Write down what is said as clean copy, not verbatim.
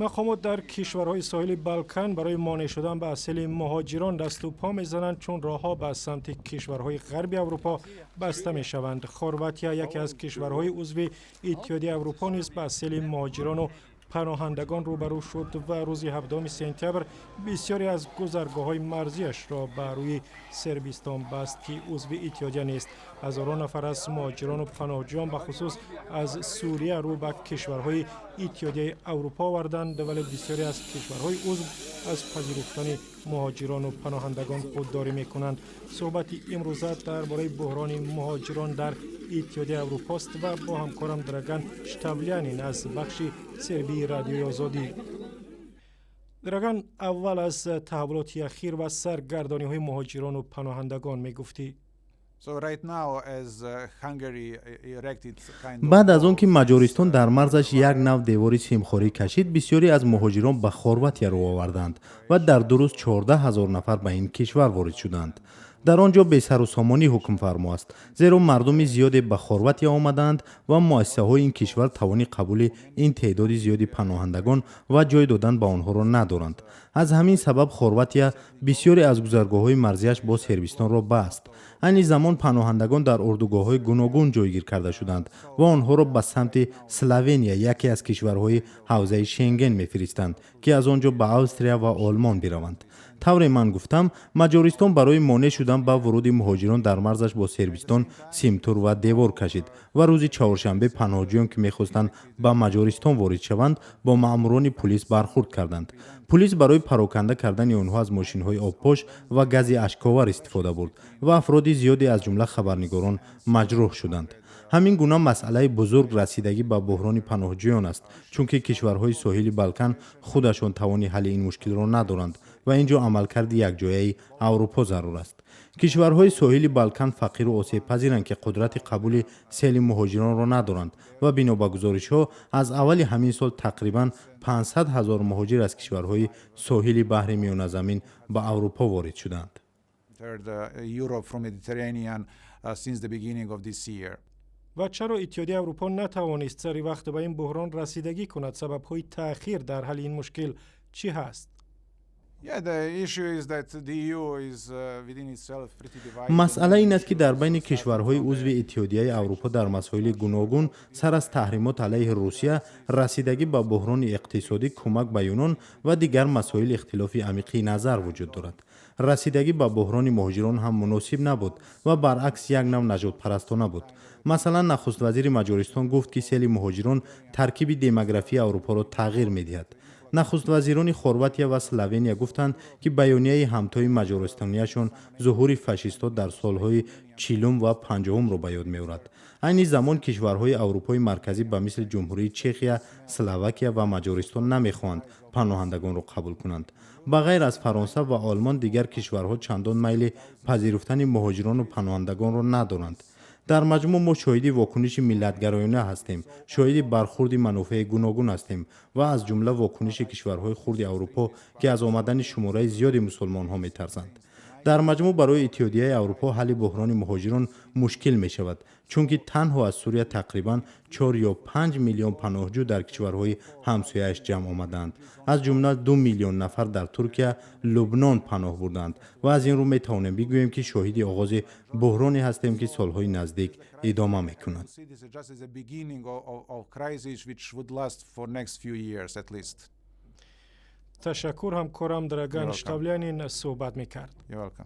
Мақомот дар кишварҳои соҳили Балкан барои монеъ шудан ба сели муҳоҷирон дасту по мезананд, чун роҳҳо ба самти кишварҳои ғарби Аврупо баста мешаванд. Хорватия, яке аз кишварҳои узви Иттиҳодияи Аврупо, низ ба сели муҳоҷирону паноҳандагон рӯбарӯ шуд ва рӯзи 17 сентябр бисёре аз гузаргоҳҳои марзиашро ба рӯи Сербистон баст, ки узви иттиҳодия нест. Ҳазорон нафар аз муҳоҷирону паноҳҷӯён, бахусус аз Сурия, рӯ ба кишварҳои Иттиҳодияи Аврупо оварданд, вале бисёре аз кишварҳои узв аз пазируфтани муҳоҷирону паноҳандагон худдорӣ мекунанд. Суҳбати имрӯза дар бораи буҳрони муҳоҷирон дар Иттиҳодияи Аврупост ва бо ҳамкорам Драган Штавлянин аз бахши сербии Радиои Озодӣ. Драган, аввал аз таҳаввулоти ахир ва саргардониҳои муҳоҷирону паноҳандагон мегуфтӣ. Баъд аз он ки Маҷористон дар марзаш як нав девори симхорӣ кашид, бисёре аз муҳоҷирон ба Хорватия рӯ оварданд ва дар 2 рӯз 14 000 нафар ба ин кишвар ворид шуданд. Дар он ҷо бесарусомонӣ ҳукмфармо аст, зеро мардуми зиёде ба Хорватия омадаанд ва муассисаҳои ин кишвар тавони қабули ин теъдоди зиёди паноҳандагон ва ҷой додан ба онҳоро надоранд. Аз ҳамин сабаб Хорватия бисёре аз гузаргоҳҳои марзиаш бо Сербистонро баст. Айни замон паноҳандагон дар урдугоҳҳои гуногун ҷойгир карда шуданд ва онҳоро ба самти Словения, яке аз кишварҳои ҳавзаи Шенген, мефиристанд, ки аз он ҷо ба Австрия ва Олмон бираванд. Тавре ман гуфтам, Маҷористон барои монеъ шудан ба вуруди муҳоҷирон дар марзаш бо Сербистон симтур ва девор кашид ва рӯзи чаҳоршанбе паноҳҷӯён, ки мехостанд ба Маҷористон ворид шаванд, бо маъмурони пулис бархурд карданд. Пулис барои пароканда кардани онҳо аз мошинҳои обпош ва гази ашковар истифода бурд ва афроди зиёде, аз ҷумла хабарнигорон, маҷрӯҳ шуданд. Ҳамин гуна масъалаи бузург расидагӣ ба буҳрони паноҳҷӯён аст, чунки кишварҳои соҳили Балкан худашон тавони ҳалли ин мушкилро надоранд ва ин ҷо амалкарди якҷояи Аврупо зарур аст. Кишварҳои соҳили Балкан фақиру осебпазиранд, ки қудрати қабули сели муҳоҷиронро надоранд ва бино ба гузоришҳо, аз аввали ҳамин сол тақрибан 500 ҳазор муҳоҷир аз кишварҳои соҳили баҳри Миёназамин ба Аврупо ворид шуданд. Ва чаро Иттиҳодияи Аврупо натавонист сари вақт ба ин буҳрон расидагӣ кунад? Сабабҳои таъхир дар ҳалли ин мушкил чӣ ҳаст? Uh, Масъала ин аст, ки дар байни кишварҳои узви Иттиҳодияи Аврупо дар масоили гуногун, сар аз таҳримот алайҳи Русия, расидагӣ ба буҳрони иқтисодӣ, кӯмак ба Юнон ва дигар масоил, ихтилофи амиқи назар вуҷуд дорад. Расидагӣ ба буҳрони муҳоҷирон ҳам муносиб набуд ва баръакс як нав нажодпарастона буд. Масалан, нахуствазири Маҷористон гуфт, ки сели муҳоҷирон таркиби демографии Аврупоро тағйир медиҳад. Нахуствазирони Хорватия ва Словения гуфтанд, ки баёнияи ҳамтои маҷористониашон зуҳури фашистҳо дар солҳои 40-ум ва 50-умро ба ёд меорад. Айни замон кишварҳои Аврупои Марказӣ, ба мисли Ҷумҳурии Чехия, Словакия ва Маҷористон, намехоҳанд паноҳандагонро қабул кунанд. Ба ғайр аз Фаронса ва Олмон, дигар кишварҳо чандон майли пазируфтани муҳоҷирону паноҳандагонро надоранд. Дар маҷмӯъ, мо шоҳиди вокуниши миллатгароёна ҳастем, шоҳиди бархурди манофеи гуногун ҳастем ва аз ҷумла вокуниши кишварҳои хурди Аврупо, ки аз омадани шумораи зиёди мусулмонҳо метарсанд. Дар маҷмӯъ, барои Иттиҳодияи Аврупо ҳалли буҳрони муҳоҷирон мушкил мешавад, чунки танҳо аз Сурия тақрибан 4 ё 5 миллион паноҳҷӯ дар кишварҳои ҳамсояаш ҷамъ омадаанд, аз ҷумла 2 миллион нафар дар Туркия, Лубнон паноҳ бурданд ва аз ин рӯ метавонем бигӯем, ки шоҳиди оғози буҳроне ҳастем, ки солҳои наздик идома мекунад. Ташаккур. Ҳамкорам Драган Штавлянин суҳбат мекард.